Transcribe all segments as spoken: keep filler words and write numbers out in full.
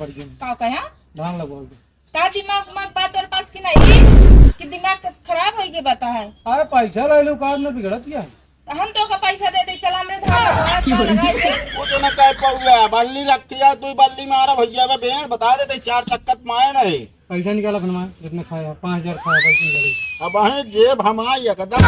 का कहा? धान लगवा दे। का दिमाग उमाग बा तोर पास कि नहीं? कि दिमाग खराब होइ गए बता है? अरे पैसा ले लो, काम में बिगड़त क्या है? तो हम तो का पैसा दे दे, चला हमरे धान लगवा, धान लगाए दे। वो तो ना कह पाऊंगा, बल्ली रखिया, तू बल्ली मारा भैया बे, बेड़ बता देते, चार चक्कत माए नहीं। पैसा निकाल अपने माँ, जितने खाया, पाँच हजार खाया, पैसा निकाल। अब है जेब हमारी एकदम।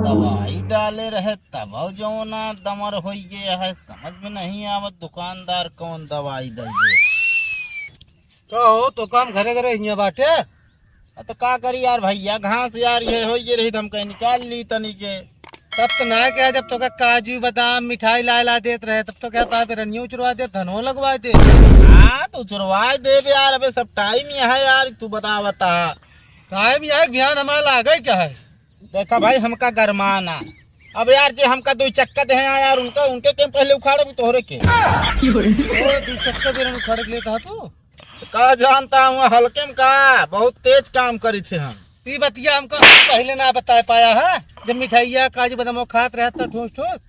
दवाई डाले रहे तब जौना दमर होइ गया है, समझ में नहीं आवत दुकानदार कौन दवाई दे दे। का हो, तो काम घरे घरे हियाँ बाटे? आ, तो का करी यार भैया, घास यार ये होइ गए रही, तो हम कहीं निकाल ली तनी के। तब तो ना क्या, जब तो का काजू, बादाम, मिठाई ला ला देत रहे, तब तो क्या था, फिर रनियो उचरवा दे, धनो लगवा दे। हाँ, तो उचरवा दे बे यार, अबे सब टाइम यह है यार, तू बता, बता। टाइम यह है, ध्यान हमारा लागे क्या है? देखा भाई, हमका गरमाना। अब यार, जे हमका दो चक्का दे हैं यार, उनका, उनके के पहले उखाड़े भी तोहरे के। ओ, दो चक्का दे रहे उखाड़े के लिए कहा तू? तो का जानता हूँ, हल्के में का, बहुत तेज काम करी थे हम। ई बतिया हमका पहले ना बताए पाया है, जब मिठाइया, काजू, बादाम खात रहता ठूस ठूस।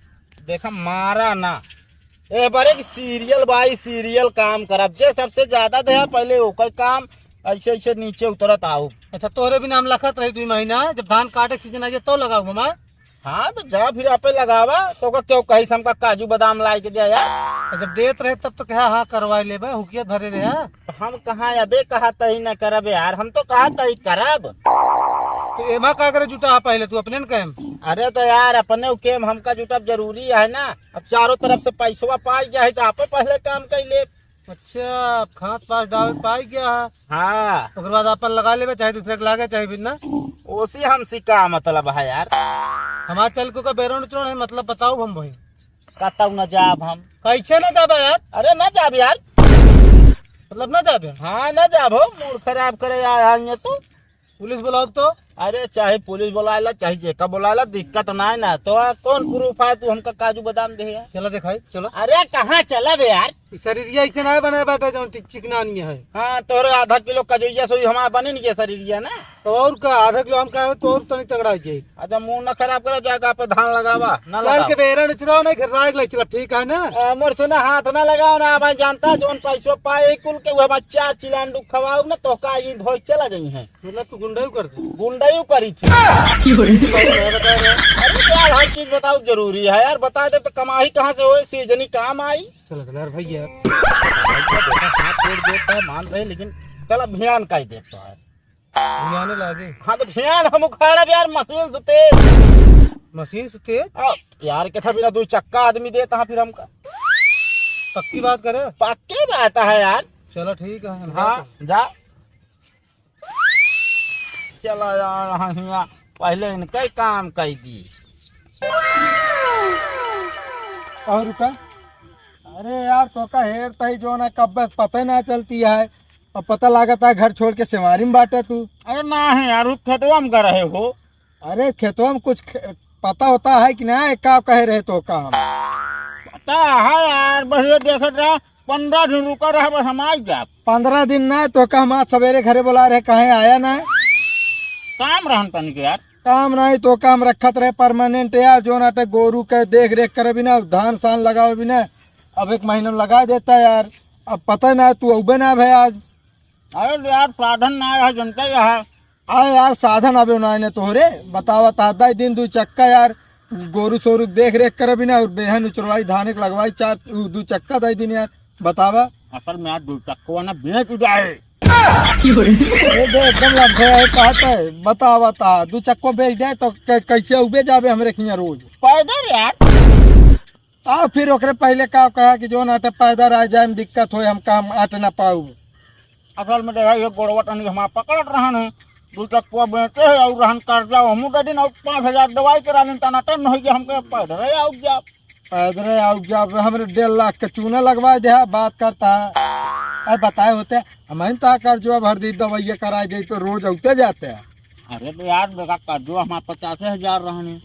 देखा, मारा ना, ए बारे की serial by serial काम करब, जे सबसे ज्यादा दे, पहले ओकर काम ऐसे ऐसे नीचे उतरत आओ। अच्छा, तोहरे बिना हम लखत रही दुई महीना, जब धान काटे के सीजन आ जाए, तो लगाओ मामा। हाँ, तो जा फिर आपे लगावा, तो का क्यों कही हमका काजू बादाम लाई के दे यार? तो जब देत रहे तब तो कहा हाँ करवाई लेबे, हुकिया धरे रहे। हम कहाँ अबे कहा तही न करब यार, हम तो कहा तही करब। तो एमा का करे जुटा पहले तू अपने न कहेम। अरे तो यार अपने उ केम हमका जुटब जरूरी है ना, अब चारों तरफ से पैसवा पाई गया है तो आपे पहले काम कर ले। अच्छा, अब खात पास डावे पाई गया है। हाँ। ओकर बाद अपन लगा लेबे, चाहे दूसरे के लागे, चाहे बिना। ओसी हमसे का मतलब है यार? हमार चल को का बेरोन चोर है, मतलब बताओ हम भाई। कतऊ न जाब हम। कैसे न जाबे यार? अरे न जाब यार। मतलब न जाबे? हाँ न जाब हो, मूड खराब करे यार, आएंगे तो। पुलिस बुलाओ तो। अरे चाहे पुलिस बुलाए ला, चाहे जेका बुलाए ला, दिक्कत ना है ना। तो कौन proof है तू हमका काजू बादाम दे यार? चलो दिखाई, चलो। अरे कहाँ चला बे यार? ई शरीरिया ऐसे ना बने बाटे जौन चिक-, चिकनानी है। हाँ, तोहरे आधा किलो कजैया सोई हमार बने नहीं के शरीरिया ना। तो और का, आधा किलो हम का है, तो और तनी तगड़ा हो जाई। अच्छा, मुंह ना खराब करा, जाके आप धान लगावा, ना चल लगावा। के बेरा निचराओ, नहीं घर राग ले चला, ठीक है ना? आ, मोर सुना, हाथ ना लगाओ ना, भाई जानता, जौन पैसो पाए कुल के, वो हमार चार चिलान डुक खवाओ ना, तो का ये धोई चला जाई है। मतलब तू गुंडा ही कर दे। गुंडा ही करी थी। की हो रही? अरे यार, हर चीज बताओ जरूरी है यार, बता दे तो कमाई कहाँ से होए, सीजनी काम आई। चलो तो यार भैया। हाथ जोड़ देता है, मान रहे, लेकिन चल अब भियान का ही देता है। भियाने लागे। हाँ तो भियान हम उखाड़ब यार मशीन से तेज। मशीन से तेज? आ, यार के था बिना दो चक्का आदमी देता है फिर हमका। पक्की बात करे? पक्की बात है यार। चलो ठीक है, हम हाँ, जाते हैं। जा। चला यार, हाँ, हियाँ पहले इनका ही काम कर दी। और का? अरे यार, तो का हेर तही जो ना, कब बस पता ही ना चलती है, और पता लागत है घर छोड़ के सेवारी में बाटे तू। अरे ना है यार, वो खेतवा में गए रहे हो। अरे खेतवा में कुछ खे-, पता होता है कि ना, का कहे रहे तो काम? पता है यार, बस ये देखत रहा, पन्द्रह दिन रुका रहा, बस हम आ जाब। पन्द्रह दिन ना, तो का हम आज सवेरे घरे बुला रहे, कहे आया ना? काम रहन तनिक यार। काम नहीं तो काम रखत रहे permanent यार, जो नाटक गोरू के देख रेख करे बिना, धान सान लगावे बिना, अब एक महीना में लगा देता यार, अब पता ना तू अउबे ना भे आज। अरे यार, साधन ना है, जनता ही है। हाँ यार, साधन अबे ना ने तोहरे बतावा ता, दाई दिन दू चक्का यार, गोरू सोरू देख रेख करे बिना, और बेहन उचरवाई, धान एक लगवाई, चार उ दू चक्का दाई दिन यार, बतावा। असल में यार, दू चक्कवा ना बेच जाए। ए बे, एकदम लम्बे है, कहत है, बतावा ता, दू चक्को बेच जाए तो कै-, कैसे उबे जाबे हमरे खियाँ रोज? पैदल यार। आ, फिर ओकरे पहले का कहा कि जौन आटे पैदल आ जाए में दिक्कत होए, हम काम आटे ना पाऊ। असल में देखा, ये गोड़वा तनी हमार पकड़त रहन है, दू चक्कवा बेचे है और रहन कर्जा, हमू दे दिन और पाँच हजार दवाई करा लेन, टनाटन हो गया, हमके पैदल आउब जा। पैदल आउब जा, हमरे डेढ़ लाख के चूना लगवा दे, बात करता है। अब बताए होते, हम ही तो कर्जवा भर दी, दवाइया कराए दे, तो रोज आउते जाते हैं। अरे तो यार, देखा, कर्जवा हमार पचासे हजार रहन है,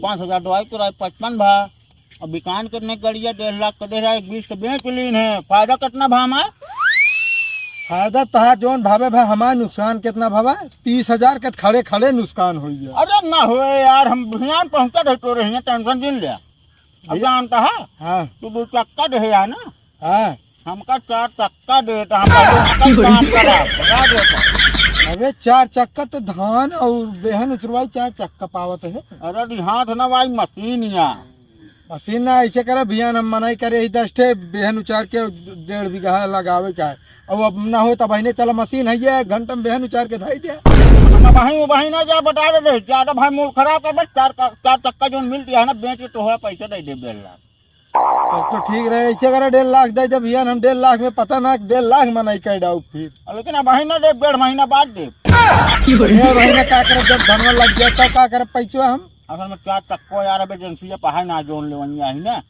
पाँच हजार दवाई कराए, पचपन भा। अब बिकान कितने गड़िया, डेढ़ लाख का दे रहा है, एक बीस का बेच लीन है, फायदा कितना भा हमार? फायदा तोहार जौन भावे भाई, हमार नुकसान केतना भावा? तीस हजार के खड़े खड़े नुकसान होइ गया। अरे ना होए यार, हम बिहान पहुँचा दे तोरे हियाँ, tension जिन ले। अब भैया। जानता है? हाँ। तू दो चक्का दे यार ना। हाँ। हमका चार चक्का दे, तो हम काम करा, बता दे तो। अबे चार चक्का तो धान और बेहन उचरवाई चार चक्का पावत है। अरे दी हाथ ना भाई, मशीन या। मशीन ना, ऐसे करे बिहान हम मनाई करे, यही दस ठे बेहन उचार के डेढ़ बीघा लगावे का है। अब, अब ना हो तो बहिने चला मशीन है, ये एक घंटा में बेहन उचार के धाई दे। हम बहिन, बहिन ना जा बता दे, ज्यादा भाई मूड खराब कर, बस चार का, चार चक्का जौन मिल गया है ना, बेच के तोहरा पैसा दे दे डेढ़ लाख। तब तो ठीक रहे, ऐसे करे डेढ़ लाख दे दे बिहान, हम डेढ़ लाख में पता ना डेढ़ लाख मनाई कर डाऊ फिर। लेकिन अब बहिन ना दे, डेढ़ महीना बाद दे। डेढ़ महीना का करब, जब धनवा लग गया तब का करब पैसवा हम? असल में चार चक्को यार, अब एजेंसी पहाड़ ना जोन लेवनिया ही ना।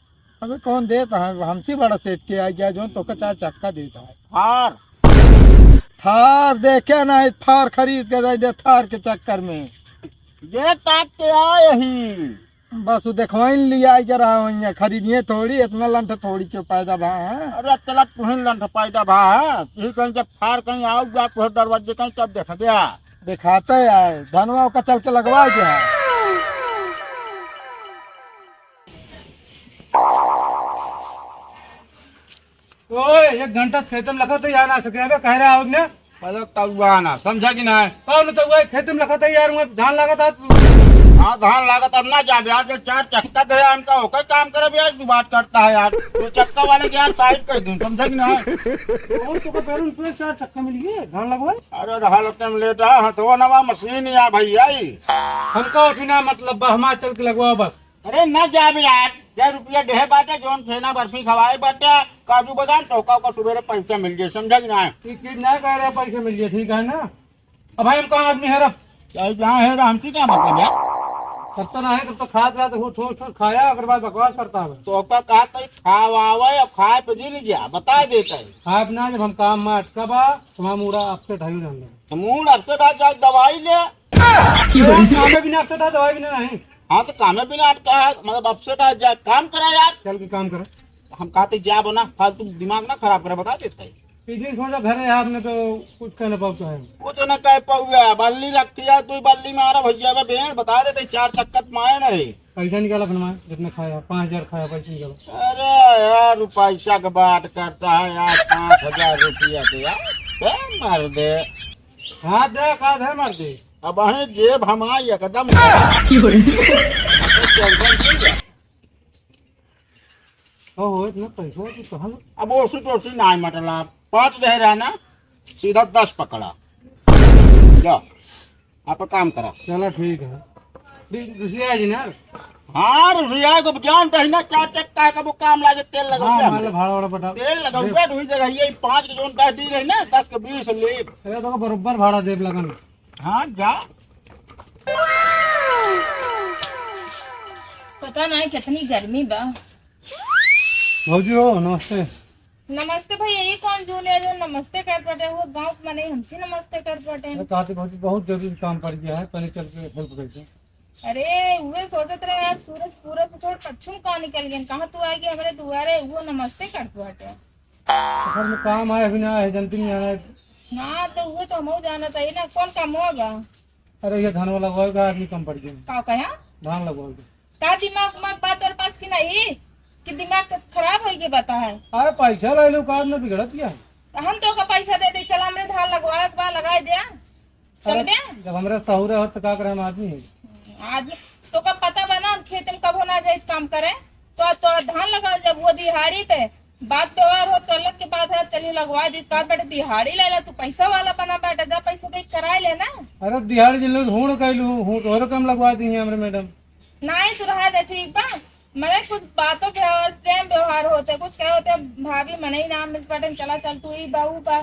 अबे कौन देत है? हमसे बड़ा सेठ के आ गया, जौन तोका चार चक्का देत है। थार। थार देखे ना, थार खरीद के दे दे, थार के चक्कर में। देख ताक के आए ही। बस वो देखवाइन लिया, आई जरा वहीं खरीदिए थोड़ी, इतना लंठ थोड़ी क्यों पैदा भा है? अरे चला तुहिन लंठ पैदा भा है, यही कहीं जब थार कहीं आउब जा, तुहर दरवाजे कहीं तब देख गया। दिखाते आए, धनवा ओका चल के लगवा गया। ओए, एक घंटा खेते में लखा तो यार ना सके, अबे कह रहा हूँ ने। पहले तउआ ना, समझा कि ना? कौन तउआ? खेते में लखा तो यार, वहाँ धान लागत है। हाँ, धान लागत है, अब ना जाबे यार, जो चार चक्का दे हमका, ओकर काम करब यार, तू बात करता है यार। तो चक्का वाले के यार side कर दूँ, समझा कि ना? और तो का बैलून पूरे चार चक्का मिल गए, धान लगवाए। अरे रहा लोग टाइम लेट है, हाँ तो वो नवा मशीन या भैया ही। हमका उठना मतलब बा, हमार चल के लगवाओ बस। अरे ना जाबे यार, दस रुपया देहे बाटे, जौन छेना बर्फी खवाए बाटे, काजू बादाम, तो ओका, ओका सुबेरे पैसा मिल जाए, समझा कि ना? ठीक, ठीक, ना कह रहे पैसा मिल जाए, ठीक है ना? अब भाई हम कहाँ आदमी है रे? चाहे जहाँ है रे, हमसे क्या मतलब यार? तब तो ना है, तब तो खात रहा तो वो ठोस ठोस खाया, ओकर बाद बकवास करता है। तो ओका कहा तो खावावे, अब खाए पे जी नहीं गया, बता देता है। खाए पे ना, जब हम काम में अटका बा, तुम्हारा मूड़ा upset है ही रहने। तो मूड़ upset आ जाए, दवाई ले। यार, कामे बिना upset है, दवाई बिना नहीं। हाँ, तो कामे बिना अटका है, मतलब upset आ जाए, काम करा यार। चल के काम करा। हम कहते जाबो ना, फालतू दिमाग ना खराब करे, बता देता है। इस दिन सोचा घर है आपने तो कुछ कहना पाओ तो है। वो तो ना कह पाऊंगा, बल्ली रखी है, तू बल्ली में आ रहा भैया का बेन, बता देते, चार चक्कत माए नहीं। पैसा निकाला अपना, जितना खाया, पाँच हजार खाया, पैसा निकाला। अरे यार, वो पैसा के बात करता है यार, पाँच हजार रुपया के यार, ए, मार दे। हाँ, दे, का दे, मार दे। अब है जेब हमारी एकदम। की हो रही? Tension free है। ओहो, इतना पैसा है कि कहाँ? अब ओसी टोसी ना, मतलब, पाँच दे रहा ना, सीधा दस पकड़ा। लो, आप काम करा। चला, ठीक है। दू-, दूसरी आई जी ना? हाँ, रुसिया को जान रही ना, चार चक्का है, कबो काम लागे, तेल हाँ, लगौबे मान लो, हमरे। भाड़ा वाड़ा पटा। तेल लगौबे, दे। दुई जगह, ये पाँच के जोन दस दी रही ना, दस के बीस ले। अरे, तो बरोबर भाड़ा देब लगन। हाँ, जा। पता नहीं कितनी गर्मी बा। भौजी हो, नमस्ते। नमस्ते भैया, ये कौन जून है जो नमस्ते करत बाटे? वो गाँव के मने हमसे नमस्ते करत बाटे। अरे, कहा थे भौजी, बहुत जरूरी काम पड़ गया है, पहले चल के help कर दे। अरे, उहे सोचत रहे यार, सूरज पूरब से छोड़ पच्छिम कहाँ निकल गए, कहाँ तू आ गया हमरे दुआरे, वो नमस्ते करत बाटे। असल में काम आए बिना है, जनती नहीं आना है। हाँ, तो वो तो हमहू जानत है ना, कौन काम होगा? अरे, ये धान वाला लगवाएगा, आदमी कम पड़ गया। का कहा? धान लगवाएगा। का दिमाग उमाग बात और पास की नहीं कि दिमाग खराब हो गया बता है? अरे, पैसा ले लो, काम में बिगड़त क्या है? तो हम तो का पैसा दे दे, चल हमरे धान लगवाए के बा, लगाए दे। चल अरे, बे। जब हमरा सहूरे हो तो का करे, हम आदमी है। आदमी तो का पता बा ना, हम खेत में कबो ना जाइत काम करे, तो तोरा धान लगाओ जब वो दिहाड़ी पे बात व्यवहार हो तो अलग के बात है, चलिए लगवा दी। का बेटा दिहाड़ी ले ला, तू पैसा वाला बना बेटा, जा पैसा दे कराए ले ना। अरे दिहाड़ी दिन लोग हूँ कैलू हूँ, तोहरे काम लगवा दी है हमरे मैडम। नहीं तू रहा दे, ठीक बा। मने कुछ बातों व्यवहार, प्रेम व्यवहार होते, कुछ कहे होते, भाभी मने ही नाम मिल पटन, चला चल तू ही बहू बा,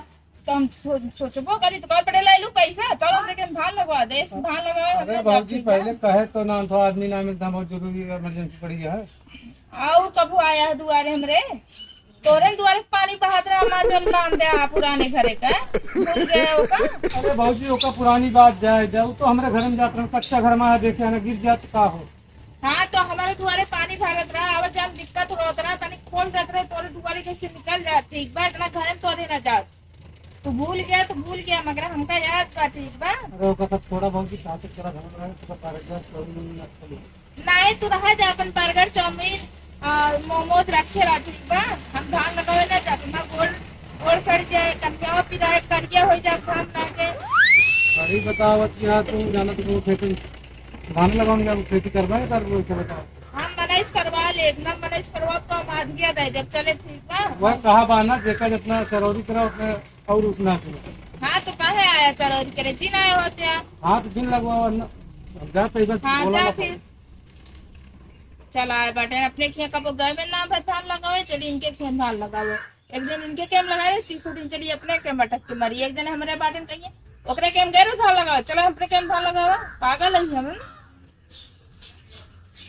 तो हम सो-, सोचबो करी तो कल पटे ले लू पैसा, चलो लेकिन धान लगवा दे, धान लगवा अरे भौजी, पहले कहे तो ना, तो आदमी ना मिलता, बहुत जरूरी emergency पड़ी है। आओ कबू आया है दुआरे हमरे, तोरे दुआरे से पानी बहात रहा, हमार जौन नाम दे आ पुराने घरे का, भूल गए हो का? अरे भौजी, ओका पुरानी बात जाए दे, वो तो हमरे घर में जात रहे, कच्चा घर में है, देखे ना गिर जात का हो। हाँ, तो हमारे दुआरे पानी भरत रहा, अब जब दिक्कत होत रहा, तनी खोल देत रहे, तोरे दुआरे कैसे निकल जात, ठीक बा, इतना घरे में तोरे ना जात। तू भूल गया तो भूल गया, मगर हमका याद बा, ठीक बा? अरे, ओकर सब छोड़ा भौजी, कहाँ से करा, घर में रहे, तो बर्गर, चाउमीन, नाश्ता ले। नहीं, तू रहा जा अपन बर्गर, चाउमीन और मोमोज रखे रहा, ठीक बा? हम धान लगावे ना जाते, हमार गोड़, गोड़ सड़ जाए, कन्हैया पिराए, करिया हो जाए धान लागे। अरे बताओ, अच्छी बात, तुम जाना तो खेती, धान लगाओगे, खेती करवाए, कर वो, इसे बताओ। हम मनई से करवा ले, इतना मनई से करवा तो हम आधिया दे देब, चले, ठीक बा? वह कहा बा ना, जेकर जितना चरौरी करा, उतने और उतना करा। हाँ, तो काहे आया चरौरी करे? जिन आए होते हैं। हाँ, तो जिन लगवाओ ना। अब जा तो इधर हाँ, बोला जा ना। फिर। चल आए बाटे, अपने खेत कबो गए में ना भाई धान लगावे, चली इनके खेत धान लगावे। एक दिन इनके खेत लगावे, तीसरे दिन चली अपने खेत मटक के मरी। एक दिन हमरे बाटे में कहिए, ओकरे खेत गए रहो धान लगावे, चलो अपने खेत धान लगावे। पागल है हम ना।